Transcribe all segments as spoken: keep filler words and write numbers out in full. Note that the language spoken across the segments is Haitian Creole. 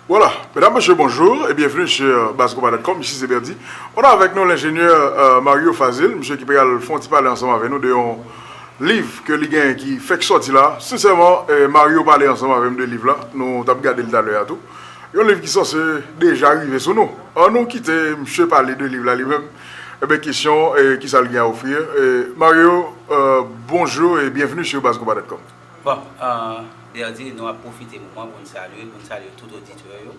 Voilà, mesdames, messieurs, bonjour et bienvenue sur base combat dot com. Ici, c'est Berdy. On a avec nous l'ingénieur euh, Mario Fazil, monsieur qui pral fè yon ti pale ansanm avè nou de yon liv ke li genyen ki fèk sòti la. Sensèman, eh, Mario pale ansanm avè m de liv la. Nou t ap gade l talè a tou. Yon liv ki sanse deja rive sou nou. An nou kite misye pale de liv la li menm. Ebyen, kesyon, eh, kisa l gen a ofri? Eh, Mario, euh, bonjour et bienvenue sur base combat dot com. Bon, euh, Berdy, nou ap pwofite moman pou n salye, pou n salye tout oditè yo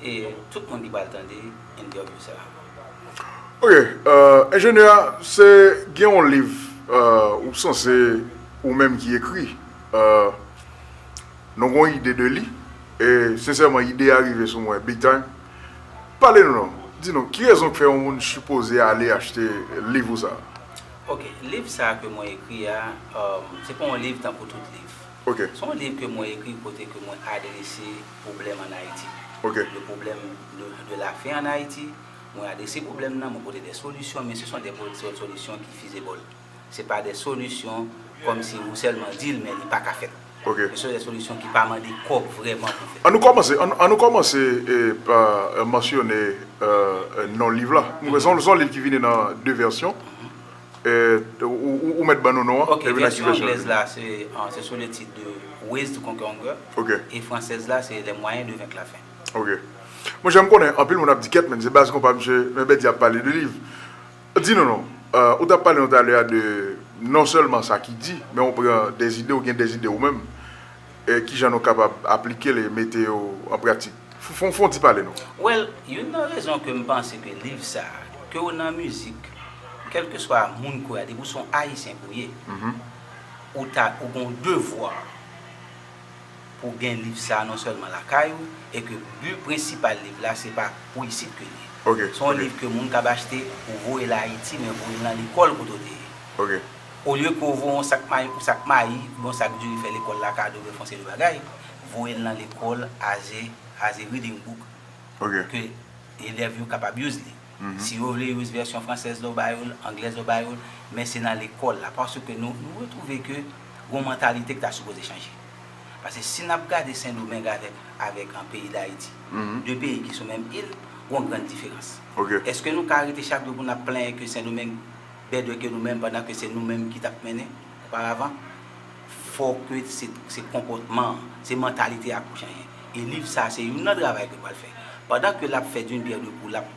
e tout moun ki pral tande entèvyou sa a. Ok, euh, enjenyè, se gen yon liv euh, ou sanse ou menm ki ekri. Euh, nou gon ide de li, e sensèman ide a rive sou mwen big time. Pale nou non, di nou, ki rezon k fè yon moun sipoze ale achte liv ou sa a? Ok, liv sa a ke mwen ekri a, um, se pa yon liv tankou tout liv. Ok. Se yon liv ke mwen ekri kote ke mwen adrese pwoblèm ann Ayiti. Ok. Le problème de, de la faim en Haïti. Mwen adrese pwoblèm nan, mwen pote de solisyon, men se son de solisyon ki feasible. Se pa de solisyon kòmsi ou sèlman di l, men li pa ka fèt. Ok. Men se de solisyon ki pa mande kòb vrèman pou fèt. An nou kòmanse, an, an nou kòmanse eh, pa eh, mansyone eh, eh, non liv la. Mwen se yon, se yon liv ki vini nan de vèsyon. Eh, ou, ou, ou mèt ban nou non an. Ok, epi n a vèsyon anglèz la, se ah, se sou le tit de Ways to Conquer Hunger. Ok. E fransèz la, se Les moyens de vaincre la faim. Ok. Monchè, m konnen anpil moun ap di kèt, men se baz konpa misye, men Berdy ap pale de liv. Di nou non, euh, ou t ap pale nou talè a de non sèlman sa ki di, men ou pran de zide, ou gen de zide ou menm. E kijan nou kapab aplike l e mete yo an pratik? Fon, fon ti pale nou. Well, youn nan rezon ke m panse ke liv sa a, ke w nan mizik, kèlkeswa moun ke w ye, depi w se yon ayisyen ke w ye, ou ta, ou gen yon devwa pou w gen liv sa a non sèlman lakay ou, e ke bi prensipal liv la, se pa pou isit ke l ye. Ok, se yon liv ke moun kab achte pou voye l Ayiti, men voye l nan lekòl kote w te ye. Ok. Olye ke w voye yon sak mayi, yon sak mayi, yon sak diri fè lekòl la kado, fè yon seri de bagay, voye l nan lekòl as a, as a reading book, ok, ke elèv yo kapab use li. Si yo vle use vèsyon fransèz la, yo ba yo l, anglèz la, yo ba yo l, men se nan lekòl la. Paske nou, nou retwouve ke gon mantalite ki ta sipoze chanje. Paske si n ap gade Sendomeng avèk, avèk an peyi Dayiti, de peyi ki sou menm il, gon grann diferans. Ok. Èske nou ka rete chak jou pou n ap plenyen ke Sendomeng bèdè ke nou menm, pandan ke se nou menm ki t ap mennen oparavan? Fò ke se, se konpòtman an, se mantalite a pou chanje. E liv sa a, se youn nan travay ke l pral fè. Pandan ke l ap fè d'une pierre deux coups, l ap,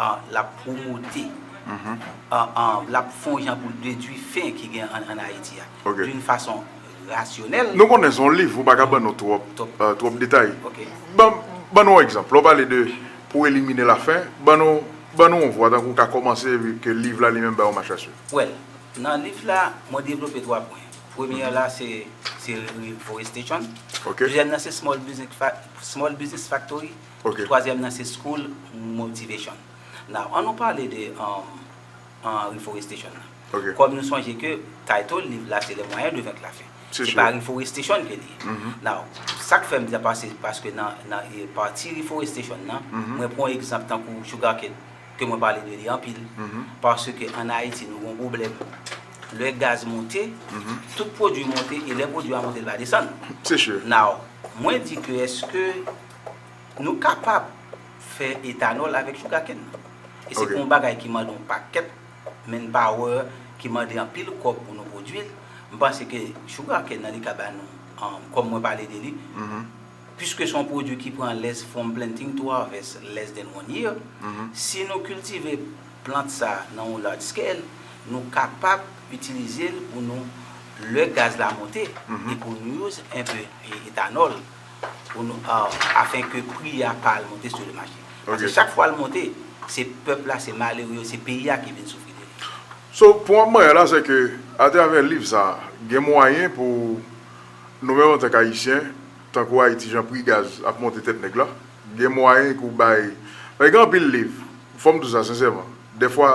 ah, l ap pwomote, ah, ah, l ap fè yon jan pou l dedwi fen ki gen ann, ann Ayiti a, d'une façon rasyonèl. Nou konnen se yon liv, ou pa ka ban nou twòp, euh, twòp detay. Ok. Ban, ban nou yon egzanp. Lè w pale de pou elimine lafen, ban nou, ban nou yon vwa tankou w ka kòmanse, vi ke liv la li menm ba yon mach a swiv. Well, nan liv la, mwen devlope twa pwen. Premye a la, se, se reforestation. Ok. Dezyèm nan, se small business, fa- small business factory. Ok. Twazyèm nan, se school motivation. Now, an nou pale de um, an reforestation nan. Ok. Kòm nou sonje ke title liv la, se Les moyens de vaincre la faim. Se pa reforestation ke li ye. Now, sa k fè m di sa, se paske nan, nan e, pati reforestation nan, mwen pran egzanp tankou sugarcane, ke mwen pale de li anpil, paske ann Ayiti, nou gen yon pwoblèm. Lè gaz monte, tout pwodui monte, e lè pwodui a monte, li pa desann. Se sure. Now, mwen di ke èske nou kapab fè etanòl avèk sugarcane nan? E se pa yon bagay ki mande yon pakèt manpower, ki mande anpil kòb pou nou pwodui l. M panse ke sugarcane nan li ka ba nou, um, kòm mwen pale de li, puiske se yon pwodui ki pran less, from planting to harvest, less than one year, si nou kiltive plant sa nan yon large scale, nou kapab itilize l pou nou, lè gaz la monte, e pou nou use enpe e, etanòl pou nou, ah, afin ke pri a pa al monte sou le mache. Paske chak fwa l monte, se pèp la, se malere yo, se peyi a ki vin soufri de li. So, pwen m ap manyen la, se ke atravè liv sa, gen mwayen pou nou menm antank Ayisyen, tankou Ayiti, jan pri gaz ap monte tèt nèg la, gen mwayen pou bay. Paske gen anpil liv, fò m di w sa sensèman, dèfwa,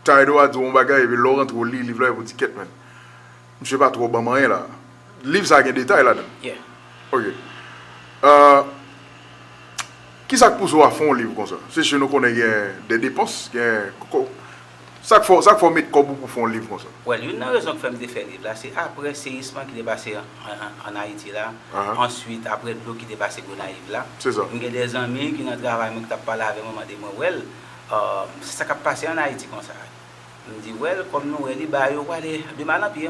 title a di w yon bagay, epi lè w rantre w li liv la, epi w di, kèt, men, misye pa twò ban m anyen la. Liv sa gen detay ladan l. Yeah. Ok. Euh, kisa k pouse w a fè yon liv konsa? Se si nou konnen gen de depans, gen ko- Sa k fè, sa k fè w met kòb ou pou fè yon liv konsa? Well, youn nan rezon k fè m te fè liv la, se apre seyisman ki te pase an, an, an Ayiti la, Ahan. answit, apre dlo ki te pase Gonayiv la. Se sa. M gen de zanmi ki nan travay mwen ki t ap pale avè mwen, mande mwen, well, euh, se sa k ap pase an Ayiti konsa. M di, well, kòm nou wè li ba yo prale de mal an pi.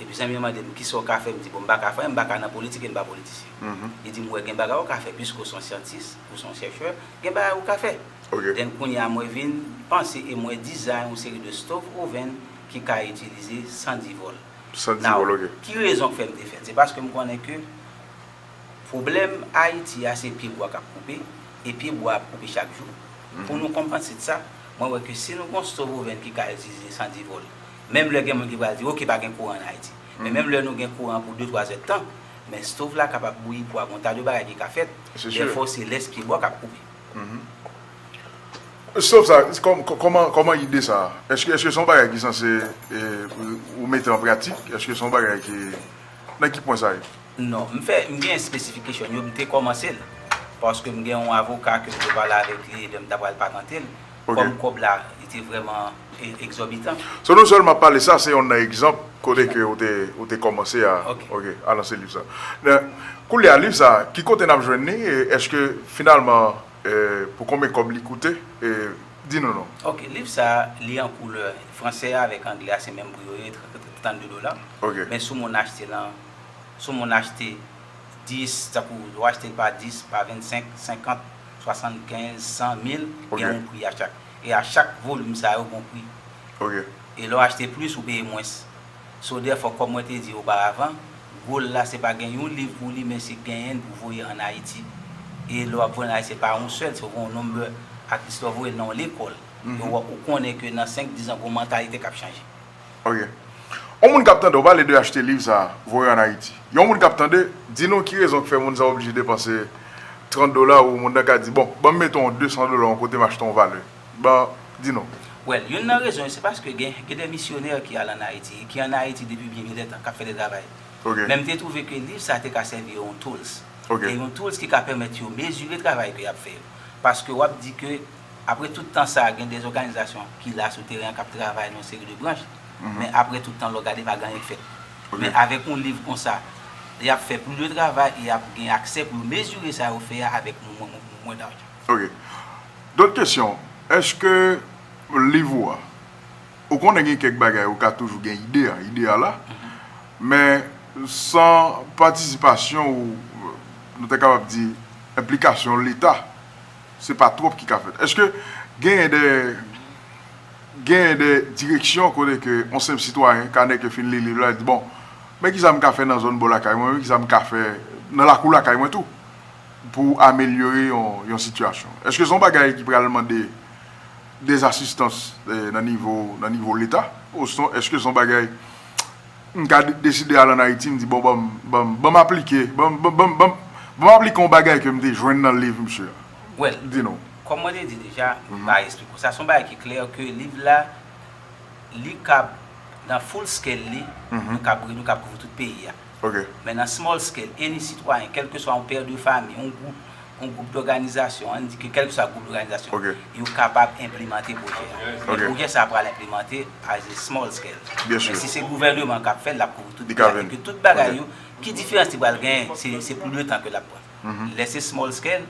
Epi zanmi an mande m, kisa w ka fè? M di, bon, m pa ka fè anyen, m pa ka nan politik e m pa politisyen. Mhm. Li di m, well, gen bagay ou ka fè, piske w se yon syantis, ou se yon chèchè, gen bagay ou ka fè. Ok. Then kounye a mwen vin panse e mwen design yon seri de stove oven ki ka itilize san divòl. San Now, divòl, ok. Ki rezon k fè m te fè l? Se paske m konnen ke pwoblèm Ayiti a se pye bwa k ap koupe, e pye bwa ap koupe chak jou. Pou nou konpanse de sa, mwen wè ke si nou gen yon stove oven ki ka itilize san divòl, menm lè gen moun ki pral di, ok, pa gen kouran an Ayiti. Men menm lè nou gen kouran pou de twa zè tan, men stove la kapab bouyi pwa, gen yon ta de bagay ki ka fèt. Se sure. Dèfwa se lès pye bwa k ap koupe. Stove sa, kòm, kòman, kòman ide sa? Èske, èske se yon bagay ki sanse, e, ou, ou mete an pratik? Èske se yon bagay ki, nan ki pwen sa ye? Non, m fè, m gen specification yo, m te kòmanse l. Paske m gen yon avoka ke m te pale avèk li lè m ta pral patante l. Ok. Kòm kòb la, li te vrèman e- egzòbitan. So nou sèlman pale sa, se yon nan egzanp kote ke ou te, ou te kòmanse a, Ok. Ok, a lanse liv sa. Nan, koulye a liv sa, ki kote n ap jwenn li? E èske finalman, e, pou konbyen kòb li koute? E, di nou non. Ok, liv sa, li an koulè. Fransè a avèk anglè a, se menm pri yo ye, trannde dola. Ok. Men si w moun achte lan, si w moun achte dis, tankou w achte l pa dis, pa vennsenk, senkant, swasannkenz, san, mil, Ok. Gen yon pri a chak. E a chak volim sa yo, gen yon pri. Ok. E lè w achte plis, ou peye mwens. So, dèfwa, kòm mwen te di oparavan, goal la, se pa gen yon liv pou li, men se genyen l pou voye ann Ayiti. E lè w ap voye ann Ayiti, se pa yon sèl, se yon nonm, at least lè w voye l nan yon lekòl. E w, ou konnen ke nan senk, diz an, gen yon mantalite k ap chanje. Ok. Yon moun k ap tande, ou pale de achte liv sa, voye ann Ayiti. Yon moun k ap tande, di nou ki rezon k fè moun sa oblije depanse trant dola ou moun nan ka di, bon, ban m mete yon de san dola yon kote m achte yon valè. Ban, di nou. Well, youn nan rezon yo, se paske gen, gen de misyonè ki al ann Ayiti, e ki ann Ayiti depi byen gen lètan, k ap fè de travay. Ok. Men m te twouve ke liv sa te ka sèvi yo yon tools. Ok. E yon tools ki ka pèmèt yo mezire travay ke y ap fè yo. Paske w ap di ke, apre tout tan sa, gen de òganizasyon ki la sou teren an k ap travay nan yon seri de branch. Men apre tout tan, lè w gade, pa gen anyen k fèt. Ok. Men avèk yon liv konsa, y ap fè plis de travay e y ap gen aksè pou yo mezire sa yo fè a avèk mwen, mwen, mwen, mwen danja. Ok. Dòt kesyon, èske liv ou a, ou konnen gen kèk bagay ou ka toujou gen ide a, ide a la, men san patisipasyon ou, nou ta kapab di, enplikasyon Leta, se pa twòp ki ka fèt. Èske genyen de, genyen de direksyon kote ke yon senp sitwayen ka nèk yo fin li liv la, di, bon, men kisa m ka fè nan zòn bò lakay mwen, men kisa m ka fè nan lakou lakay mwen tou pou amelyore yon, yon sitiyasyon? Èske se yon bagay ki pral mande de asistans, eh, nan nivo, nan nivo Leta? Osnon èske se yon bagay m ka de- deside al ann Ayiti, m di, bon, ban m, ban m, ban m aplike, ban m, ban m, ban m, ban m, ban m aplike yon bagay ke m te jwenn nan liv misye a? Well, Di nou. Kòm mwen te di deja, m pa eksplike w. Sa se yon bagay ki klè ke liv la, li kab, nan full scale li, nou kab, nou kab kouvri tout peyi a. Ok. Men nan small scale, any sitwayen, kèlkeswa yon pè de fami, yon gwoup, yon gwoup dòganizasyon, ann di ke kèlkeswa gwoup dòganizasyon, Ok. yo kapab enplimante pwojè a. Men Ok. pwojè sa a pral enplimante as a small scale. Byen si. Men si se gouvènman k ap fè l, l ap kouvri tout Li ka peyi a. vin. Epi tout bagay Ok. yo, ki diferans li pral genyen? Se, se plis de tan ke l ap pran. Lè se small scale,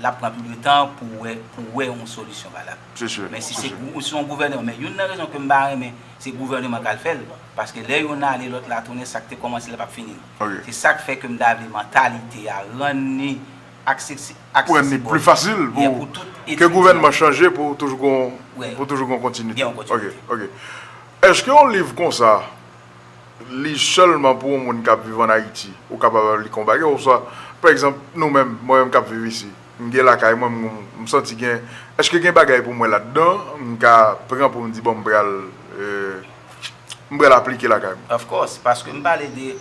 l ap pran plis de tan pou wè, pou wè yon solisyon valab. Se si. Men si se gou- si yon gouvènman, men youn nan rezon ke m pa renmen se gouvènman k al fè l, paske lè youn ale, lòt la tounen, sa k te kòmanse la p ap fini. Ok. Se sa k fè ke m ta vle mantalite a rann li aksesi- Pou rann li aksesib pli fasil Yeah, pou, pou tout ke etidyan. Gouvènman chanje pou toujou gon, Ouais. Pou toujou gon kontinite. Gen yon kontinite. Ok, ok. Èske yon liv konsa, li sèlman pou yon moun k ap viv ann Ayiti, ou kapab li konbate, oswa, pa egzanp, nou menm, mwen menm k ap viv isi, m gen lakay mwen, m, m santi gen, èske gen bagay pou mwen ladan, m ka pran pou m di, bon, m pral, eh, m pral aplike lakay mwen? Of course, paske m pale de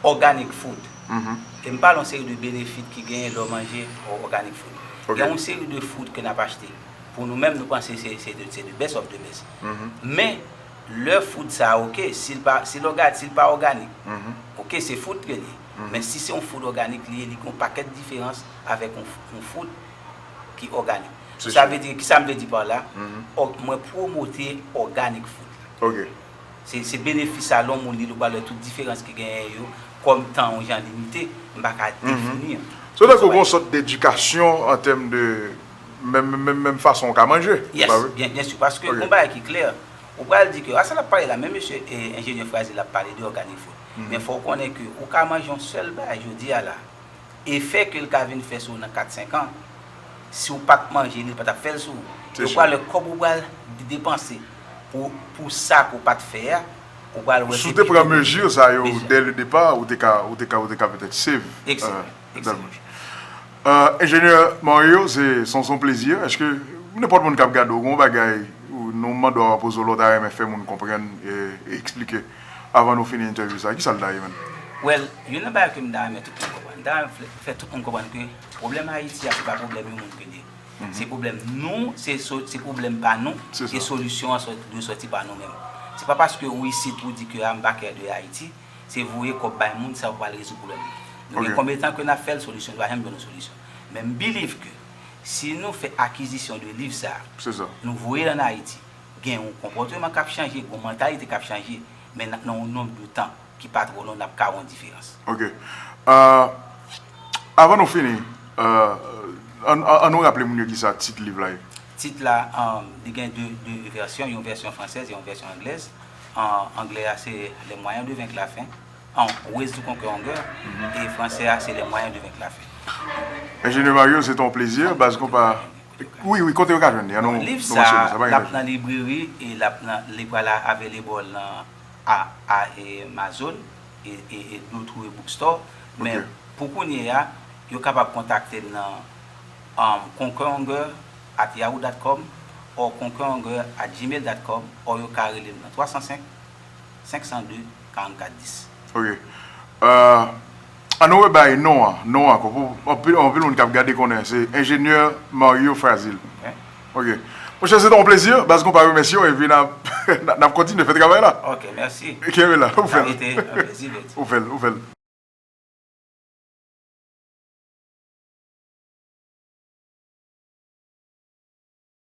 organic food. Mhm. E m pale yon seri de benefit ki genyen lè w manje organic food. Ok. Gen yon seri de food ke n ap achte. Pou nou menm, nou panse se, se de, se de best of the best. Mhm. Men, lè food sa, ok, si l pa, si l òga- si l pa òganik, Mhm. ok, se food ke li ye. Men si se yon food òganik li ye, li gen yon pakèt diferans avèk yon, yon food ki òganik. Sa vle di, kisa m vle di pa la? Mwen pwomote organic food la. Se benefis sa lè yon moun li, ou pral wè tout diferans ki genyen yo, kòm tan yon jan limite, m pa ka defini. Se tankou gon sòt dedikasyon an tèm de menm, menm, menm fason ou ka manje. Yes, byen, byen si. Paske gon bagay ki klè, ou pral di ke, a sa l ap pale la, menm mesye enjenyè Frazi l ap pale de organic food. Men fò w konnen ke ou ka manje yon sèl bagay jodi a la, efè ke l ka vin fè sou ou nan kat senk an, si w pa t manje li, li pa t ap fè l sou ou. Yo pral wè kòb ou pral depanse pou, pou sa ke w pa t fè a, ou pral wè. Si w te pran mezi sa yo dès le départ, ou te ka, ou te ka, ou te ka petèt save. Exactly. Enjenyè Mario, se yon plezi. Èske nenpòt moun k ap gade w, gen yon bagay nou mande w a poze w la, w ta renmen fè moun konprann e eksplike avan nou fini entèvyou sa? Kisa l ta ye menm? Well, youn nan bagay ke m ta renmen tout moun konprann, m ta renmen fè tout moun konprann ke pwoblèm Ayiti a se pa pwoblèm yon moun ke l ye. Se pwoblèm nou, se pwoblèm pa nou, e solisyon an dwe sòti pa nou menm. Se pa paske ou isit ou di ke a m pa kè de Ayiti, se voye kòb bay moun sa yo pral rezoud pwoblèm nan. Nou gen konbyen tan ke n ap fè l, solisyon, nou pa janm jwenn yon solisyon. Men m believe ke si nou fè akizisyon de liv sa, nou voye l ann Ayiti, gen yon konpòteman k ap chanje, gen yon mantalite k ap chanje, men nan yon nonb de tan ki pa twò lwen, n ap ka wè yon diferans. Ok. Avan nou fini, ann nou raple moun yo kisa tit liv la ye. Tit la, li gen de vèsyon, yon vèsyon fransèz e yon vèsyon anglèz. Anglè a se Les moyens de vaincre la faim, Ways to Conquer Hunger, e fransè a se Les moyens de vaincre la faim. Enjenyè Mario, se te yon plezi, baz konpa. Wi, wi, kote yo ka jwenn li? Ann nou mansyone sa, pa gen pwoblèm. Liv sa a, l ap nan libreri e l ap nan, li pral available nan a, a, e, Amazon e, e, e d'autres bookstore. Men pou kounye a, yo kapab kontakte m nan um, conquer hunger at yahoo dot com or conquer hunger at gmail dot com or yo ka rele m nan twa san senk, senk san de, karannkat dis. Ok. Ann nou rebay non an, non an ankò, pou anpil, anpil moun k ap gade konnen se Enjenyè Mario Frazil. Ok. Monchè, se te yon plezi, baz konpa remèsye w, epi n ap, n ap kontinye fè travay la. Ok, mèsi. Kenbe la, ou fè l. Sa rete yon plezi, Betty. Ou fè l, ou fè l.